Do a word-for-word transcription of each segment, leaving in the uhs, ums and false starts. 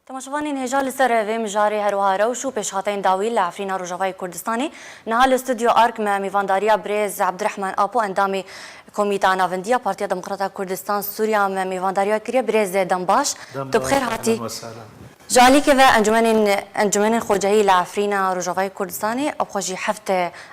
Temaşevanên hêja li ser vê mijarê her wiha rewş û pêşhateyên dawî li Efrîna Rojavayê Kurdistanê. Niha li Stûdyo Ark me mîvandariya birêz Ebdurehman Apo, endamê Komîta Navindiya Partiya Demokrata Kurdistan Sûriya me mîvandariya kiriye. Birêz dem baş. Dem Tu bi xêr baş, hatî. Ehlen we sehlen. Ji alîkê ve encûmenên, encûmenên xwecehî li Efrîna Rojavayê Kurdistanê, ew xwe jî heft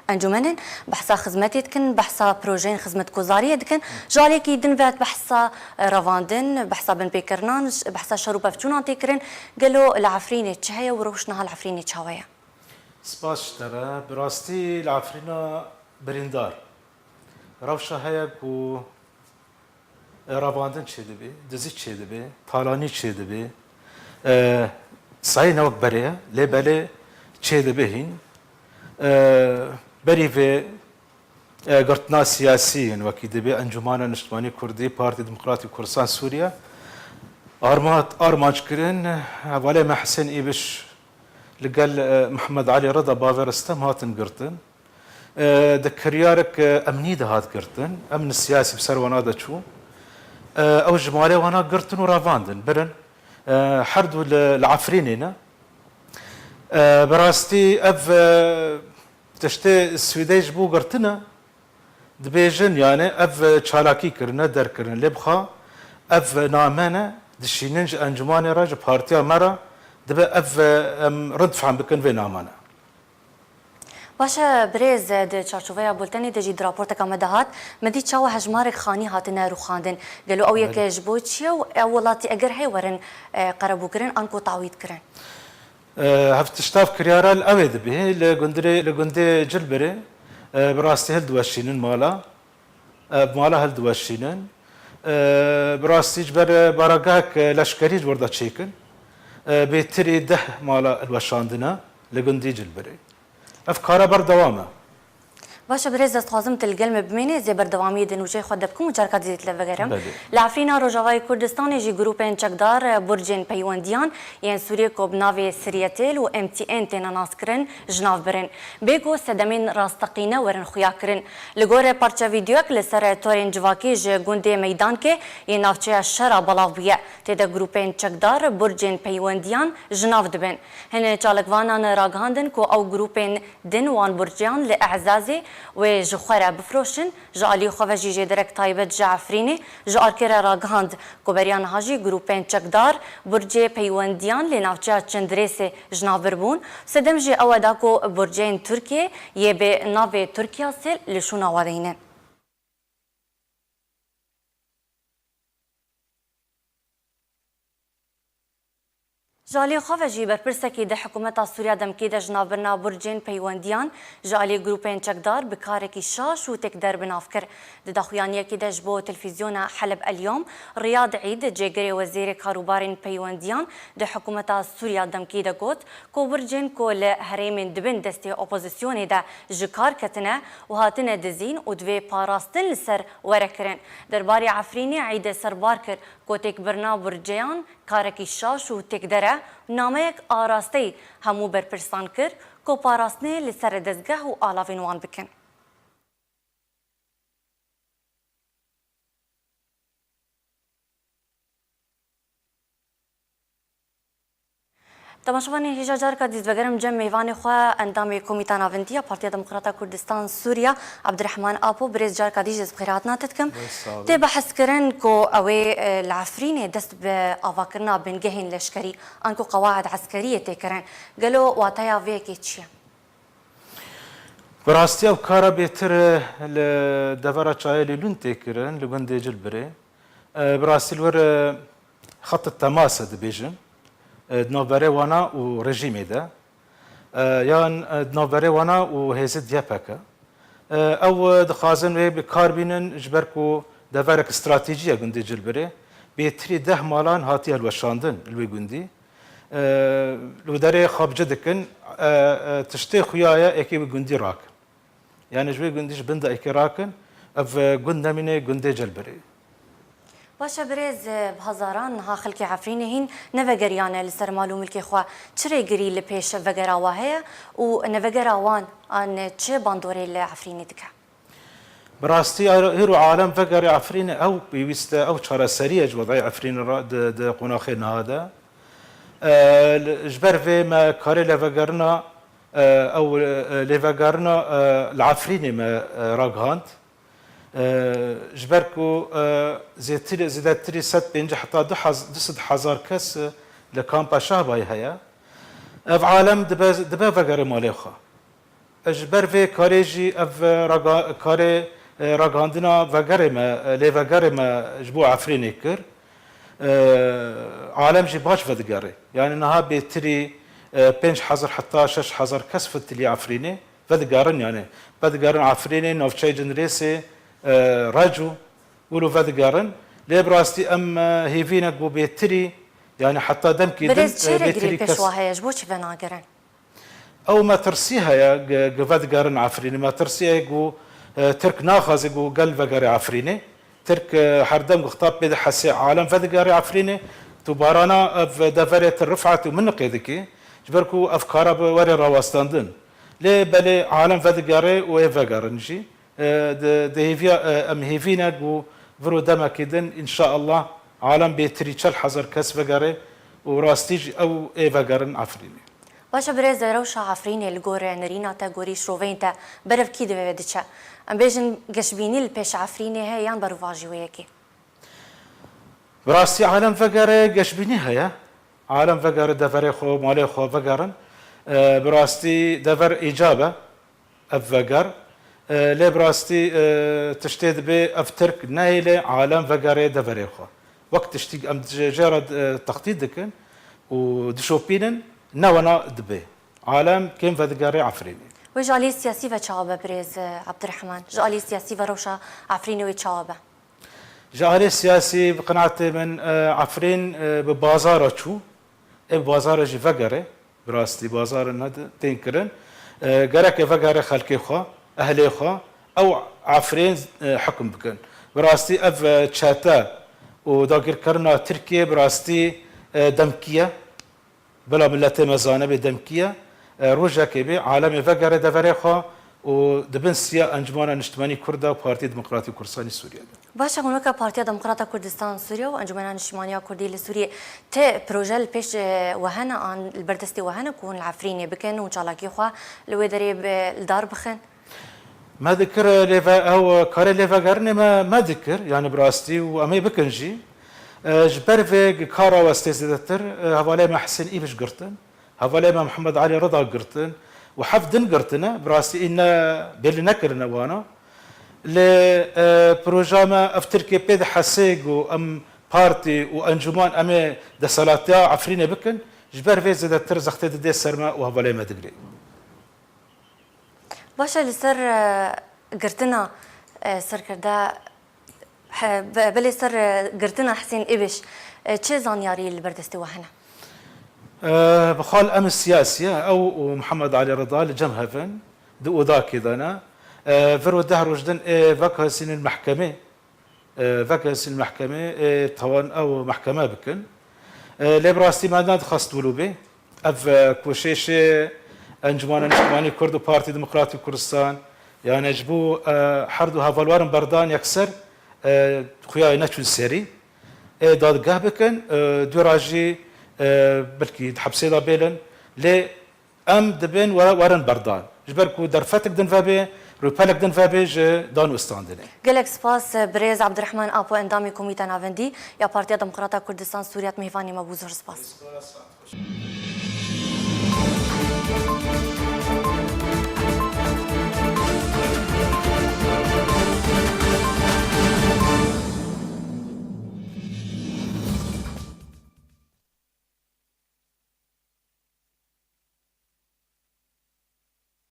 encûmen in, behsa xizmetê dikin, behsa projeyên xizmetguzariyê dikin. Ji aliyekî din ve behsa revandin, behsa binpêkirinan, behsa şer û pevçûnan tê kirin. Gelo li Efrînê çi heye û rewş niha li Efrînê çawa ye? Spas ji te re. Bi rastî li Efrîna birîndar rewşa heye ku e, revandin çêdibe, dizî çêdibe, talanî çêdibe. E, sayî ne wek berê ye, lê belê çêdibe hîn. E, berî vê e, girtina siyasî yên wekî dibê Encûmana Niştimanî Kurdî, Partî Demokratî Kurdistan Sûriye arma-, armanc kirin. Hevalê me Hisên Îbiş li gel, e, Mihemed Elî Rida Baver Stem hatin girtin. E, di kiryarek, e, emnî de hat girtin. Emn siyasî bi ser wana de çû. E, ew ji malê wana girtin û revandin, birin. E, her du li, li Efrînê ne. E, bi rastî ev, e, tiştê Swêdê ji bo girtine. Dibêjin, yani, ev çalakî kirine, derkirine. Lê bixa ev name ne, dişînin ji encûmanê re, ji partiya me re, dibe ev, em rind fehm bikin vê namane. Baş e, birêz, di çarçoveya bultenê de jî di raporteka me de hat, me dî çawa hejmarek xanî hatine rûxandin. Gelo ew yek Belê. ji bo çi ye û ew welatî eger heye werin, e, qerebûkirin anku tawît kirin? E, hevtiştav kiryara li ew ê dibê, li gundirê, li gundê Cilbirê, e, bi rastî hildiweşînin mala. E, bi mala hildiweşînin. E, bi rastî ji ber, e, baragehek, e, leşkerî ji wir de çêkin. E, bêtirî deh mala hilweşandine li gundî Cilbirê. Ev kara berdewam e. Baş e, birêz, ez dixwazim tu li gel me bimênî, ez ê berdewamiyê di nûçeyê xwe de bikim û carka dî tê li vegerim. Belê. Li Efrîna Rojavayê Kurdistanê jî grûpên çekdar, e, burcên peywendiyan yên Sûriyê ku bi navê Siryetel û M T N têne naskirin, ji nav birin. Bê ku sedemên rasteqîne werin xuya kirin. Li gorî parça vîdeoyek li ser torên civakî ji gundê Meydankê yê navçeya Şera belav bûye. Tê de grûpên çekdar burcên peywendiyan ji nav dibin. Hin çalakvanan ragihandin ku ew grûpên din wan burciyan li Ezazê wê ji xwe re bifroşin, ji alî xwe ve jî jêderek taybet ji Efrînê ji Arkê re ragihand ku beriya niha jî grûpên çekdar burcê peywendiyan li navçeya Çindirêsê ji nav bir bûn. Sedem jî ew e da ku burcên Tirkiyê yê bi navê Tirkiya sê li şûna we de hîn in. Ji alî xwe ve jî berpirsekî di hikûmeta Sûriya demkî de ji navbirina burcên peywendiyan ji alî grûpên çekdar bi karekî şaş û têkder bi nav kir. Di daxuyaniyekî de ji bo televîzyona Heleb El Yom, Riyad Îd, cêgirê wezîrê karûbarên peywendiyan di hikûmeta Sûriya demkî de got ku burcên ku li herêmên di bin destê opozisyonê de ji kar ketine û hatine dizîn û divê parastin li ser were kirin. Derbarê Efrînê Îd serbar kir ku têkbirina burceyan karekî şaş û têkder e û nameyek arasteyî hemû berpirsan kir ku parastinê li ser dezgeh û alavên wan bikin. Temaşevanên hêja carka dî vegerim cem mêvanê xwe, endamê Komîta Navendî ya Partiya Demokrata Kurdistan Sûriya, Abdurrahman Apo, birêz, carka dî jî ez bi xêrhatina te dikim. Tê behs kirin ku ew ê, e, li Efrînê dest bi avakirina bingehên leşkerî anku qewaid eskeriyê tê kirin. Gelo wateya vê yekê çi ye? Bi rastî ev kara bêtir, e, li devera çayê Lîlûn tê kirin, li gundê Cilbirê. E, bi rastî li wir, e, xet temas e dibêjin, e, di navberê wana û rejîmê de, e, yan, e, di navberê wana û hêzê D Y P K. E, ew, e, dixwazin wê bi kar bînin, ji ber ku deverek stratejî ye gundê Cilbirê. Bêtirî deh malan hatiye hilweşandin li wê gundî. E, li derê xwe bi cih dikin, e, e, tiştê xuya ye êkê wê gundî rakin. Yani ji wê gundî ji bin de êkê rakin, ev, e, gund nemîne gundê Celbirê. Baş e birêz, e, bi hezaran niha xelkê Efrînê hîn nevegeriyane li ser mal û milkê xwe. Çi rêgirî li pêş vegera we heye û nevegera wan an çi bandorê li Efrînê dike? Bi rastî, hêr û alem vegerê Efrînê ew pêwîst e, ew çareserî ye ji wedayê Efrînê re di, di qonaxê niha de. E, li, ji ber vê me karê lêvegerina, e, ew, e, lêvegerina, e, li Efrînê me, e, ragihand. E, ji ber ku, e, zêtirî, zêdetirî sed pêncî heta du hez-, du sed hezar kes, e, li kampa Şehbayê heye. Ev alem dibe, dibe vegerê malê xwe. Ji ber vê karê jî ev raga-, karê, e, ragihandina vegerê me, e, lêvegerê me ji bo Efrînê kir. E, alem jî baş vedigerê. Yani niha bêtirî, e, pênc hezar heta şeş hezar kes fitilî Efrînê vedigerin yani. Vedigerin Efrînê, navçeyê Cindirêsê, e, Reco, wilo vedigerin. Lê bi rastî em, e, hêvî ne ku bêtirî, yani heta demkî din, Birêz, e, çi bêtirî rêgirê pêş kes wa heye? Ji bo çi venagerin? Ew metirsî heye, gi-, gi vedigerin Efrînê. Metirsî heye ku, e, Tirk naxwaze ku gel vegere Efrînê. Tirk, e, herdem wexta pê dihese alem vedigere Efrînê. Tu barana ev deverê tu Rifat û Miniqê dikî. Ji ber ku ev kara bi were rawestandin. Lê belê alem vedigere û ê vegerin jî. E, di, di hêviya, e, em hêvî ne ku viro demekê din, înşaallah, alem bêtirî çel hezar kes vegere û rastî jî ew ê vegerin Efrînê. Baş e birêz, rewşa Efrînê li gor nirîna te, gorî şiroveyên te, berev kî divê diçe? Em bêjin geşbînî li pêş Efrînê heye yan berovajî wê yekê? Bi rastî alem vegere geşbînî heye. Alem vegere deverê xwe, malê xwe vegerin. E, bi rastî dever îcab e. Ev veger, e, lê bi rastî, e, tiştê dibê ev Tirk nehêlê alem vegerê deverê xwe. Wek tiştî em jê, jê re, e, textît dikin û dişopînin, ne wena dibê. Alem kêm vedigere Efrînê. Wê ji alî siyasî ve çawa be birêz, e, Abdurrahman? Ji alî siyasî ve rewşa Efrînê wê çawa be? Ji alî siyasî bi qenaetê min, e, Efrîn, e, bi bazara çû. Ê bi bazara jî vegere. Bi rastî bazarin ne tên kirin. E, gerek ê vegere xelkê xwe, ehlê xwe, ew Efrîn, e, hukm bikin. Bi rastî ev, e, çete û dagirkirina Tirkiyê bi rastî, e, demkî ye. Bila miletê me zane bê demkî ye. E, rojekê bê, alemê vegere deverê xwe û di bin siya Encumena Niştimanî Kurd de û Partî Demokratî Kurdistanî Sûriyê de. Baş e, hûn weke Partiya Demokrata Kurdistan Sûriye û Encumena Niştimaniya Kurdî li Sûriyê, ti proje li pêş, e, we hene an li ber destê we hene ku hûn li Efrînê bikin û çalakî xwe li wê derê bi, li dar bixin? Me dikir, e, lêve-, ew, e, karê lêvegerinê me, me dikir, yani bi rastî û em ê bikin jî. E, ji ber vê kara westê zêdetir, e, hevalê me Hisên Îbiş girtin. Hevalê me Mihemed Elî Rida girtin û heft din girtine, bi rastî î ne bêlî nekirine wana. Lê, e, proja me ev Tirkiye pê dihesê ku em partî û encûman em ê desthilatiya Efrînê bikin, ji ber vê zêdetir zextê didê ser me û hevalê me digirê. Baş e, li ser, e, girtina, e, serkirde He, be-, belê ser, e, girtina Hisên Îbiş, e, çi zanyarî li ber destê we hene? E, bi xal em siyasî ye, ew û Mihemed Elî Rida li cem hev in, di odakê de ne. E, vir û deh roj din ê vekesînin mehkemê, e, vekesînin mehkemê, ê tawan ew mehkeme bikin. E, lê bi rastî me nedixwest wilo bê. Ev, e, koşêşê Encumena Niştimanî Kurd û Partî Demokratî Kurdistan, yani ji bo, e, her du hevalwarin berdan yekser, e, xuya neçûn serî. Ê dadgeh bikin, e, dûra jî, e, belkî di hepsê de bêlin. Lê em dibên were, werin berdan. Ji ber ku derfetek din vebê, rûpelek din vebê ji dan û standinê. Gelek spas, birêz Abdurrahman Apo, endamê Komîta Navendî ya Partiya Demokrata Kurdistan Sûriye, mêvanê me bû. Zor spas.